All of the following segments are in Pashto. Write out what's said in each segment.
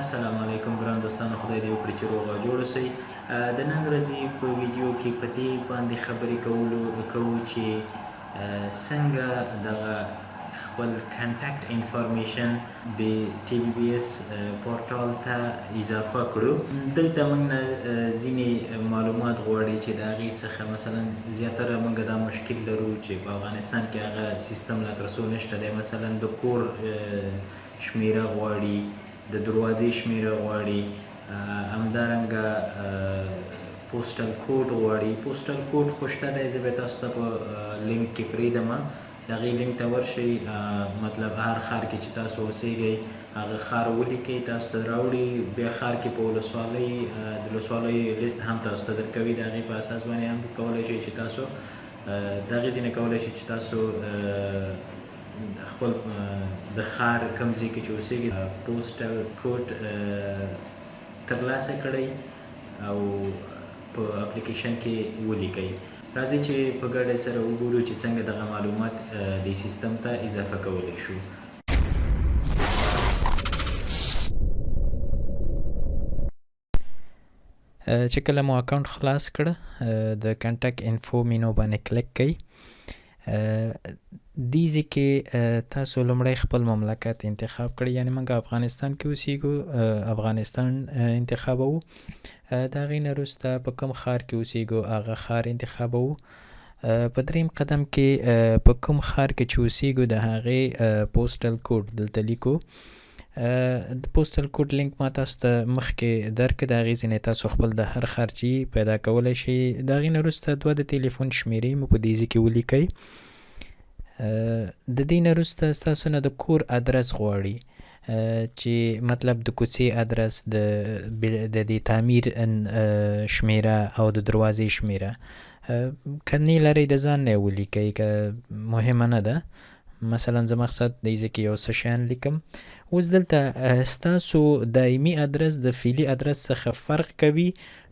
السلام علیکم ګران دوستانو، خدای دې وکړي چې روغ او جوړ اوسئ. د نن ورځې په ویډیو کې په دې باندې خبرې کولو کوو چې څنګه دغه خپل کنټاکټ انفارمیشن د ټي بي بي اس پورټال ته اضافه کړو. دلته موږ نه ځینې معلومات غواړي چې د هغې څخه مثلا زیاتره موږ دا مشکل لرو چې په افغانستان کې هغه سیستم لا تر څو نشته دی. مثلا د کور شمیره غواړي، د دروازې شمیره غواړي، همدارنګه پوسټل کوډ غواړي. پوسټل کوډ خو شته دی، زه به تاسو ته په لینک کې پرېږدم، د هغې لینک ته ورشئ. مطلب هر ښار کې چې تاسو اوسېږئ هغه ښار ولیکئ، تاسو ته راوړي. بیا ښار کې په ولسوالۍ، د ولسوالۍ لیست هم تاسو ته درکوي. د هغې په اساس باندې هم کولی شئ چې تاسو د هغې ځینې کولی شئ چې تاسو خپل د ښار کوم ځای کې چې اوسېږئ پوسټل کوډ ترلاسه کړئ او په اپلیکیشن کې ولیکئ. راځئ چې په ګډه سره وګورو چې څنګه دغه معلومات دې سیستم ته اضافه کولی شو. چې کله مو اکاونټ خلاص کړ، د کنټاکټ انفو مینو باندې کلیک کړئ. دې ځای کې تاسو لومړی خپل مملکت انتخاب کړئ، یعنی موږ افغانستان کې اوسیږو، افغانستان انتخابوو. د هغې نه وروسته په کوم ښار کې اوسیږو هغه ښار انتخابوو. په دریم قدم کې په کوم ښار کې چې اوسیږو د هغې پوسټل کوډ دلته لیکو. د پوسټل کوډ لینک ما تاسو ته مخکې درکړ، د هغې ځینې تاسو خپل د هر ښار چې پیدا کولی شئ. د هغې نه وروسته دوه د تلیفون شمیرې مو په دې ځای کې ولیکئ. د دې نه وروسته ستاسو نه د کور ادرس غواړي، چې مطلب د کوڅې ادرس، د دې تعمیر شمیره او د دروازې شمیره. که نه لرئ د ځان نه ولیکئ، که مهمه نه ده. مثلا زه مقصد دی ځای کې یو څه شیان لیکم. اوس دلته ستاسو دایمي ادرس د فعلي ادرس څخه فرق کوي،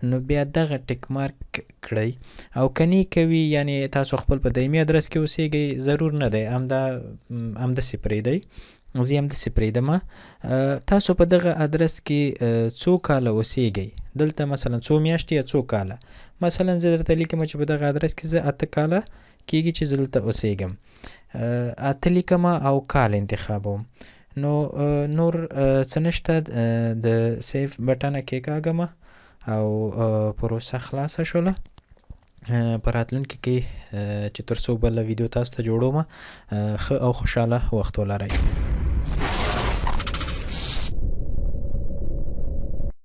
نو بیا دغه ټیک مارک کړئ، او که نه کوي یعنی تاسو خپل په دایمي ادرس کې اوسېږئ، ضرور نه دی، همدا همداسې پرېږدئ. زه یې همداسې پرېږدم. تاسو په دغه ادرس کې څو کاله اوسېږئ، دلته مثلا څو میاشتې یا څو کاله. مثلا زه درته لیکم چې په دغه ادرس کې زه 8 کاله کېږي چې زه دلته اوسېږم. 8 لیکم او کال انتخابوم. نو نور څه نشته، د سیف بټنه کېکاږم او پروسه خلاصه شوله. په راتلونکي کې چې تر څو بله ویډیو تاسو ته جوړوم، ښه او خوشحاله وخت ولرئ.